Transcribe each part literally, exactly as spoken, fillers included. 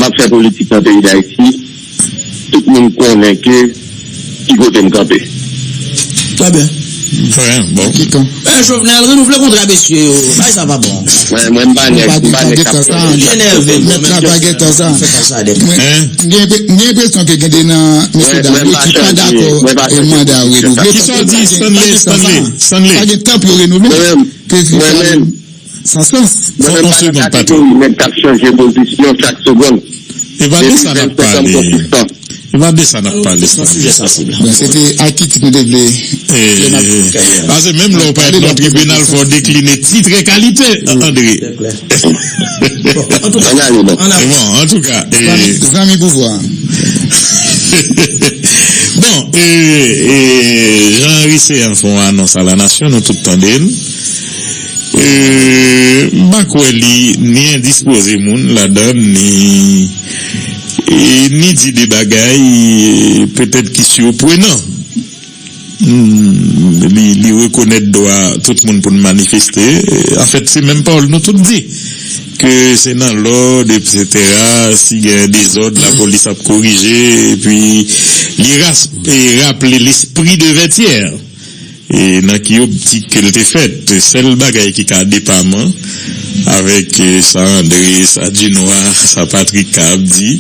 ap fè politik nan peyi Dayiti, tout moun konnen ke ki kote m kanpe. Trè byen. Trè byen, bon. Kikan. Eh, Jovenel, renouvle kontra mesye yo. Bagay sa pa bon. Mwen, mwen m pa nèg, m pa nèg k ap chanje. Li enève. Mèt la pa gentan sa. Fè sa de. Mwen gen enpresyon ke gen de nan mesye dam yo ki pa dakò e manda renouvle. Kisa w di, Stanley? Stanley? Stanley? Pa gen tan pou yo renouvle. Prezidan Sassou. Fò yon segond, Patrick. Nèg k ap chanje pozisyon chak segonn. E pa de sa n ap pale. E pa de sa n ap pale. Se yon sijè sansib. Bon, se te a ki tit nou te vle. Paske menm lè w parèt nan tribinal, fò w dekline tit e kalite, André. An tou ka, Bon, antouka. Zanmi pouvwa. Bon, Jean Henry Céant fè yon anons a la nasyon, nou tout tande l. M pa kwè li ni endispoze moun ladan l, ni, ni di de bagay petèt ki siprenan. Li, li rekonèt dwa tout moun pou n manifeste. Anfèt, se menm pawòl nou tout di. Ke se nan lòd, etsetera. Si gen dezòd, lapolis ap korije. Epi, li ras, e raple lespri de Vètyè. E nan ki optik ke l te fèt. Sèl bagay ki ka depaman avèk sa André, sa Dunois, sa Patrick ka ap di,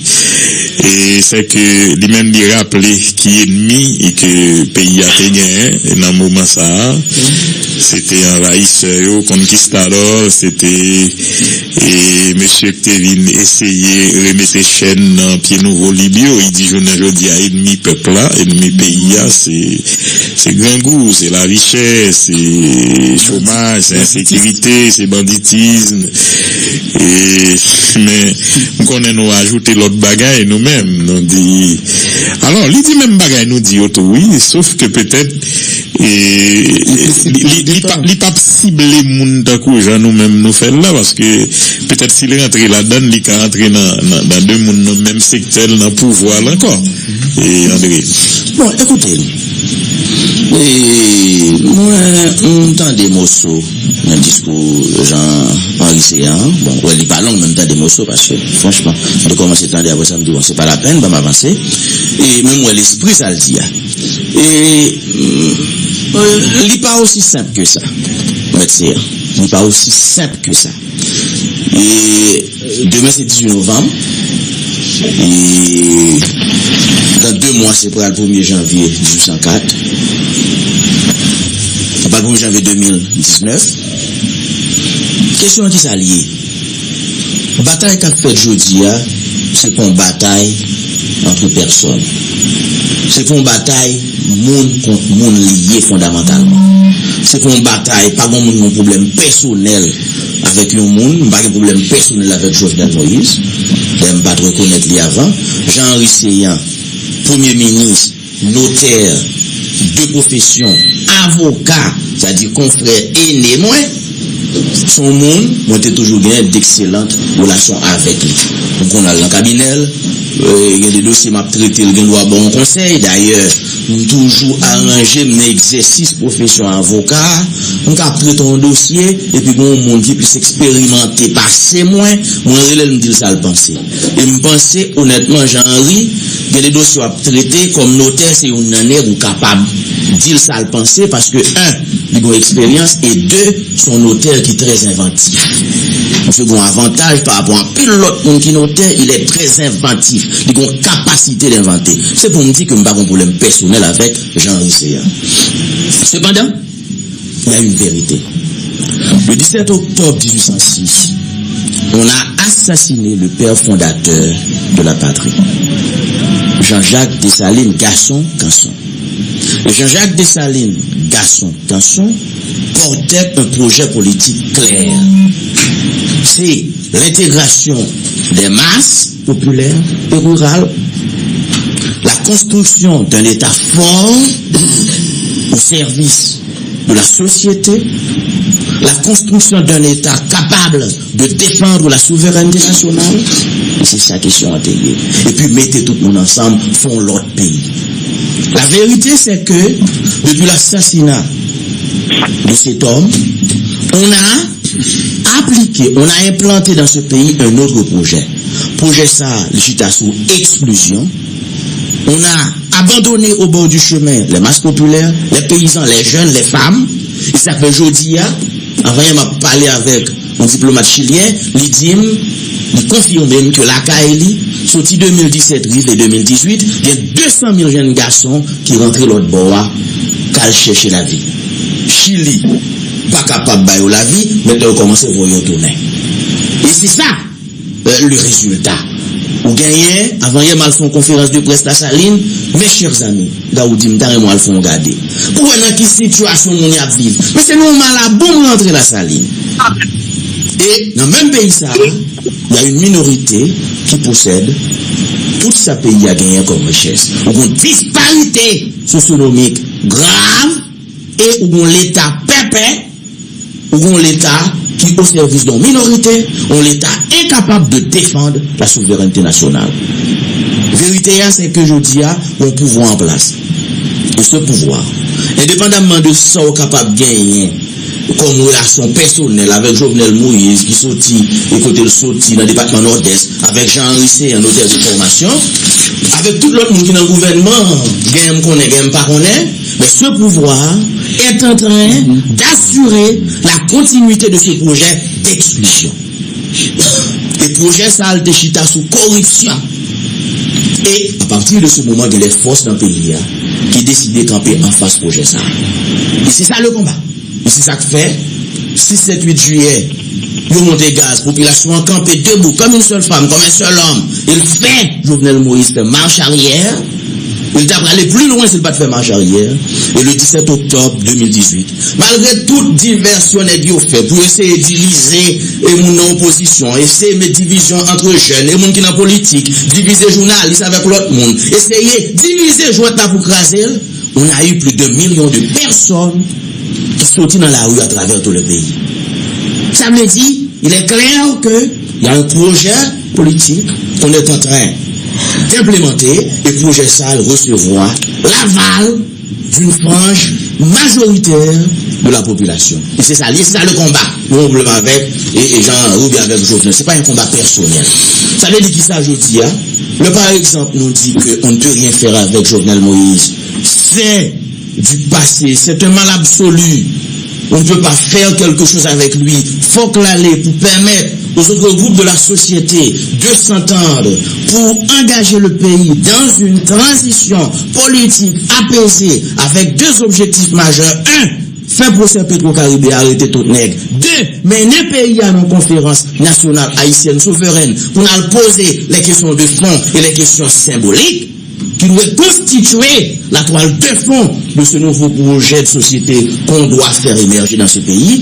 e se ke li menm li raple ki enmi ke peyi a te genyen nan moman sa a. Se te anvayisè yo, konkistadò, se te e mesye ki te vin eseye remete chèn nan pye nouvo lib yo. Li di jounen jodi a, enmi pèp la, enmi peyi a, se se grangou, se lavi chè, se chomaj, se ensekirite, se banditis. Men, m konnen nou ajoute lòt bagay, nou menm. Nou di. Alò, li di menm bagay nou di yo tou, wi, sof ke petèt, li p ap sible moun tankou jan nou menm nou fè l la, paske petèt si l rantre ladan l, li ka rantre nan de moun nan menm sektè l, nan pouvwa l ankò. E André. Bon, ekoute, e, mwen, m tande moso nan diskou Jean Henry Céant. Bon, wè, li pa long, men m tande moso paske, franchman, m te kòmanse tande, apre sa, m di, bon, se pa lapenn, ban m avanse. E, men m wè lespri sa l di a. E, li pa osi senp ke sa, mèt Céant. Li pa osi senp ke sa. E, Demen se dizuit novanm. E nan de mwa, se pral premye janvye dizuit san kat. Se pral premye janvye de mil diznèf. Kesyon an, ki sa l ye? Batay k ap fèt jodi a, se pa yon batay antre pèsòn. Se pa yon batay moun kont moun li ye fondamantalman. Se pa yon batay, pa gen moun ki gen pwoblèm pèsonèl avèk yon moun, m pa gen pwoblèm pèsonèl avèk Jovenel Moïse. Dayè, m pa t rekonèt li avan. Jean Henry Céant, premye minis, notè, de pwofesyon, avoka, sa di konfrè ene mwen, se yon moun mwen te toujou gen dekselant relasyon avèk li. M konn al nan kabinè l, e, gen de dosye m ap trete, l gen dwa ban yon konsèy. Dayè, m toujou aranje m nan egzèsis pwofesyon avoka. M ka ap trete yon dosye, epi gen yon moun ki plis eksperimante pase mwen, mwen rele l, m di l sa l panse. E m panse, onètman, Jean Henry, gen de dosye w ap trete kòm notè, se youn nan nèg ou kapab di l sa l panse, paske, en, li gen eksperyans, e de, se yon notè ki trè envantif. Misye gen yon avantaj pa rapò a anpil lòt moun ki notè, il est très inventif. Li gen yon kapasite d envante. Se pou m di ke m pa gen yon pwoblèm pèsonèl avèk Jean Henry Céant. Sepandan, il y a une vérité. Le dix-sept octobre dix-huit cent six, on a assassiné le père fondateur de la patrie, Jean-Jacques Dessalines, Gaston Canson. Et Jean-Jacques Dessalines, Gaston Canson, portait un projet politique clair. C'est l'intégration des masses populaires et rurales, la construction d'un État fort au service de la société, la construction d'un État capable de défendre la souveraineté nationale, e se sa kesyon an te ye. Epi mete tout moun ansanm, fè yon lòt peyi. La vérité, c'est que depuis l'assassinat de cet homme, on a appliqué, on a implanté dans ce pays un autre projet. Pwojè sa a, li chita sou eksklizyon. On a abandonné au bord du chemin les masses populaires, les paysans, les jeunes, les femmes. E sa k fè jodi a, anvan yè m ap pale avèk yon diplomat chilyen, li di m, li konfime m ke lakay li, soti de mil disèt rive de mil dizuit, gen de san mil jèn gason ki rantre lòt bò a, k al chèche lavi. Chili pa kapab ba yo lavi, men yo kòmanse voye yo tounen. E se sa, euh, le résultat. Ou genyen, anvan yè m al fè yon konferans de près Lasalin, mes chers amis, Gawoudi, m ta renmen w al fè yon gade. Pou wè nan ki sitiyasyon moun y ap viv. Men se nan yon malabonm rantre Lasalin. E nan menm peyi sa a, y a une minorité qui possède tout sa peyi a genyen kòm richès. Ou gon disparite sosyonomik grav e ou gon Leta pèpè, ou gon Leta ki o sèvis de yon minorite, yon Leta enkapab de défendre la souveraineté nationale. Verite a, se ke jodi a, yon pouvwa an plas. E se pouvwa, endepandamman de sa w kapab genyen kòm relasyon pèsonèl avèk Jovenel Moïse ki soti e kote l soti nan depatman Nòdès, avèk Jean Henry Céant, notè de fòmasyon, avèk tout lòt moun ki nan gouvènman an, genyen m konnen, genyen m pa konnen, men ce pouvoir est en train d'assurer la continuité de ce projet d'exclusion. E pwojè sa a, l te chita sou koripsyon. E apati de se moman, gen de fòs nan peyi a ki deside kanpe anfas pwojè sa a. E se sa le konba. E se sa k fè, sis, sèt, uit jiyè, yo monte gaz, popilasyon an kanpe debou, comme une seule femme, comme un seul homme. E l fè Jovenel Moïse fè mach aryè. E l ta prale pli lwen si l pa t fè mach aryè. E le disèt oktòb de mil dizuit, malgre tout divèsyon nèg yo fè pou eseye divize e moun nan opozisyon, eseye met divizyon antre jèn e moun ki nan politik, divize jounalis avèk lòt moun, eseye divize jwèt la pou kraze l, on a eu plus d'un million de personnes ki soti nan lari atravè tout le pays. Sa vle di, il est clair que y a un projet politique qu'on est en train d'implémenter, e pwojè sa a resevwa l'aval d'une frange majoritaire de la population. E se sa l ye, se sa le konba. Yon pwoblèm avèk, e, e Jean Roubert avèk Jovenel. Se pa yon konba pèsonèl. Sa vle di ki sa jodi a? Lè, par exemple, nou di ke on ne peut rien faire avec Jovenel Moïse, c'est du passé, c'est un mal absolu. On ne peut pas faire quelque chose avec lui. Fòk l ale pou pèmèt aux autres groupes de la société de s'entendre pour engager le pays dans une transition politique apaisée avec deux objectifs majeurs. Un, fè pwosè Petro Caribe a, arete tout nèg. De, mennen peyi a nan konferans nasyonal ayisyèn souverèn pou n al poze les questions de fond et les questions symboliques qui doit constituer la toile de fond de ce nouveau projet de société qu'on doit faire émerger dans ce pays.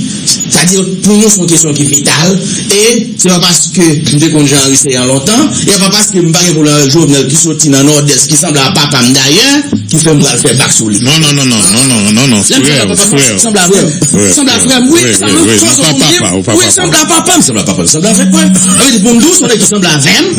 Sa di, pou nou, se yon kesyon ki vital. E se pa paske m te konn Jean Henry Céant lontan, e pa paske m pa gen pwoblèm avèk Jovenel ki soti nan Nòdès, ki sanble a papa m dayè, ki fè m pral fè bak sou li. Non, non, non, non, non, non, non, non, frè, frè. Sanble a frè m. Sanble a frè m, wi, sanble a frè m, wi, sanble a papa m, sanble a papa m, sanble avèk mwen. Sa vle di pou m di w, se yon nèg ki sanble avè m,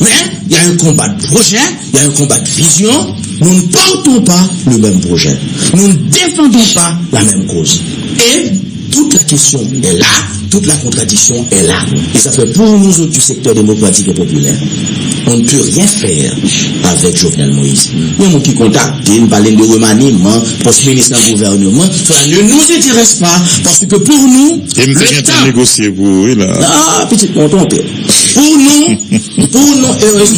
men y a un combat de projet, y a un combat de vision. Nous ne portons pas le même projet. Nous ne défendons pas la même cause. Et toute la question est là, toute la contradiction est là. E sa fè pou nou zòt du secteur démocratique et populaire, on ne peut rien faire avec Jovenel Moïse. Yon moun ki kontakte n, pale n de remaniman, pòs minis nan gouvènman, cela ne nous intéresse pas, parce que pour nous, e m te gentan negosye pou ou, wi, la. Ah, pitit mwen, w twonpe. Pou nou, pou nou, erezman,